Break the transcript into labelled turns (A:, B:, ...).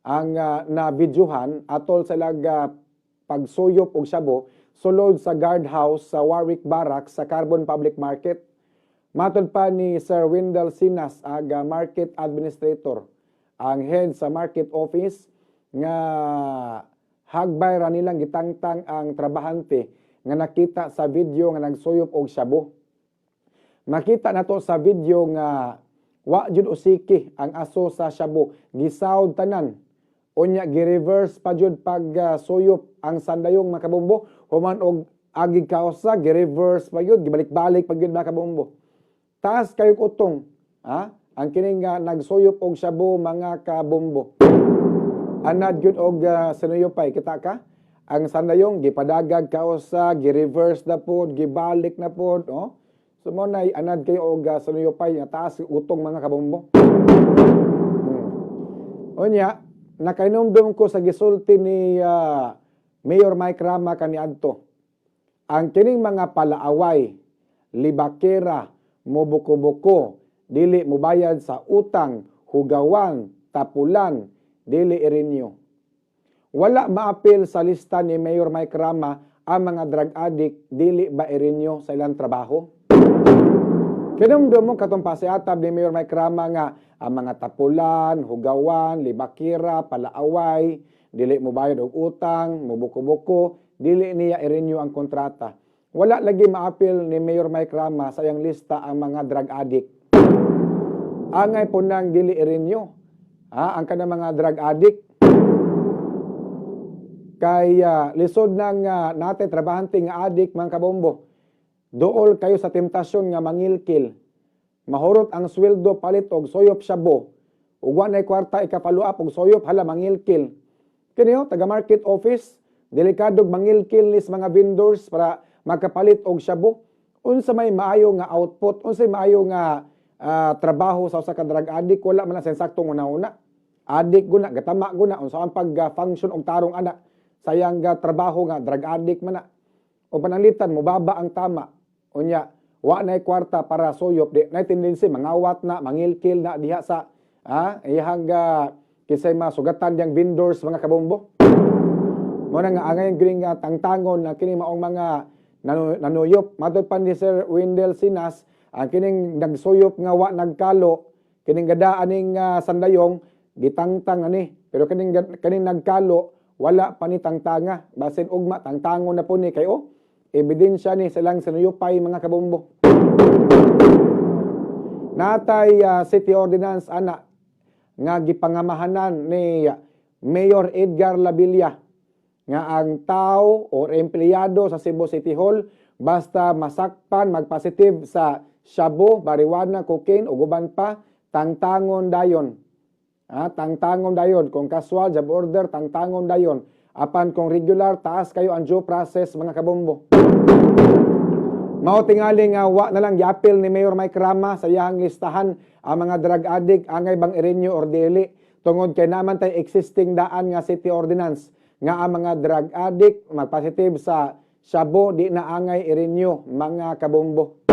A: Ang na-videohan atol sa ilang pagsuyop og shabu sulod sa guardhouse sa Warwick Barracks sa Carbon Public Market. Matod pa ni Sir Wendell Sinas, ang market administrator, ang head sa market office, nga hagbay ra nilang gitangtang ang trabahante nga nakita sa video nga nagsuyop og shabu. Makita nato sa video nga wa jud usiki ang aso sa shabu, gisawd tanan. Unya gi-reverse pa jud pag suyop ang sandayong, mga kabombo, human og agig kausa gi-reverse pa jud, gibalik-balik pa jud, mga kabombo. Taas kayo utong, ha? Ang kining nga nagsuyop og shabu, mga kabombo. Anad gyud og sinuyopay, kita ka? Ang sandayong gipadagag kausa, gi-reverse na pod, gibalik na pod, oh. So mo nay anad kayo og sinuyopay nga taas utong, mga kabombo. Unya, nakainumdum ko sa gisulti ni Mayor Mike Rama kaniadto. Ang kining mga palaaway, libakera, mubuko-buko, dili mubayad sa utang, hugawan, tapulan, dili i-renew. Wala maapil sa lista ni Mayor Mike Rama ang mga drug addict, dili ba i-renew sa ilang trabaho? Kinumdum mo katong pasiatab ni Mayor Mike Rama nga ang mga tapulan, hugawan, libakira, palaaway, dili mo bayad og utang, mubuko-buko, dili niya i-renew ang kontrata. Wala lagi maapil ni Mayor Mike Rama sa iyang lista ang mga drug addict. Angay po nang dili i-renew. Ha, ang kanang mga drug addict. Kay lisod nang natay trabahante nga addict, mga kabombo. Duol kayo sa temptasyon nga mangilkil. Mahurot ang sweldo palit og soyop shabu. Ug wa nay kwarta ika-follow up og soyop, hala, mangilkil. Kini oh, taga market office, delikado mangilkil ni sa mga vendors para makapalit og shabu. Unsa may maayo nga output, unsa may maayo nga trabaho sa usa ka drug addict? Wala man na sa saktong una-una. Addict guna, gatama guna, unsa ang pag-function og tarong ana sayang ga trabaho nga drug addict man na. O pananglitan mobaba ang tama. Unya, wa nay kwarta para suyop, di nay tendency mangawat na, mangilkil na diha sa iyang kinsay masugatan diyang vendors, mga kabombo. Mo na nga angay green nga tangtangon na kini maong mga nanuyop. Matod pa ni Sir Wendell Sinas, ang kining nagsuyop nga wa nagkalo, kining gada aning sandayong gitangtang ani. Pero kining nagkalo wala pa ni tangtanga. Basin ugma tangtangon na po ni kay oh, ebidensya ni silang sinuyopay, mga kabombo. Natay city ordinance ana nga gipangamahanan ni Mayor Edgar Labilla nga ang tao or empleyado sa Cebu City Hall basta masakpan magpositive sa shabu, marijuana, cocaine ug uban pa, tangtangon dayon. Ha, tangtangon dayon kung casual job order, tangtangon dayon. Apan kung regular, taas kayo ang due process, mga kabombo. Mao tingali nga wa na lang giapil ni Mayor Mike Rama sa iyang listahan ang mga drug addict, angay bang i-renew or dili, tungod kay naman tay existing daan nga city ordinance nga ang mga drug addict magpositive sa shabu di na angay i-renew, mga kabombo.